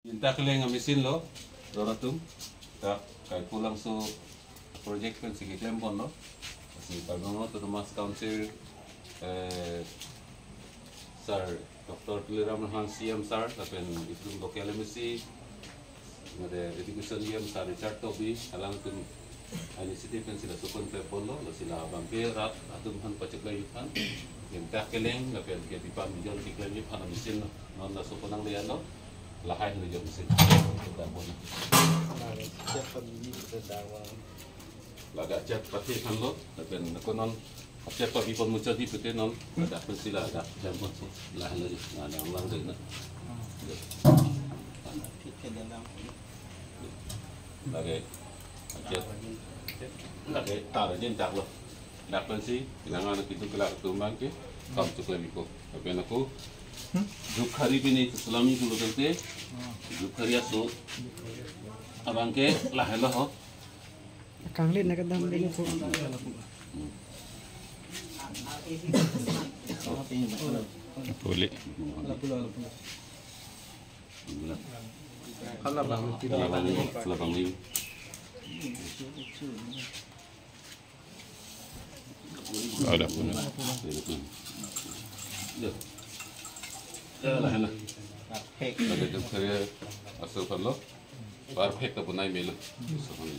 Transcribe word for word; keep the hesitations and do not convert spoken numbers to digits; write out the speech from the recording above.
Inta keleng a-machine lo, rat atum, ta Kaipu Langso project pensi keklem ponlo. Lasi Karbi Anglong Autonomous Council, eh, Sir Doctor Tuliram Ronghang C M Sir, lapen itum local M A C, mate Education E M Sir Richard Tokbi, alangtum initiative pensi laso aphan klem ponlo, lasi la abangke rat atum aphan pachekleji aphan, inta keleng, lapen kepi pam bijon keklem aphan a-machine lo, non laso aphan nangle-etlo, lahai lo jo a-machine. Laga chet pathi aphan lo, lapen ko non chet papi pon muchot di pute non, ladak pensi ladak, jam pon si, lahai lo jo, na, na, ulang deh, na. Lake, chet, lake tar jin dak lo. Dak pensi, pinangan kitu kelak tu abangke, kam chukle biko. Tapi anakku, juk hari pini selami pulo tangte, juk hari aso, abangke lahai lo ho. Kanglit na kedam dini po. Boleh. Kalabang, kalabang ni. Ada pun. Ya. Ya lah, ya lah. Lake juk hari aso aphan lo. Perfect ta bonai melo. Aso aphan lo.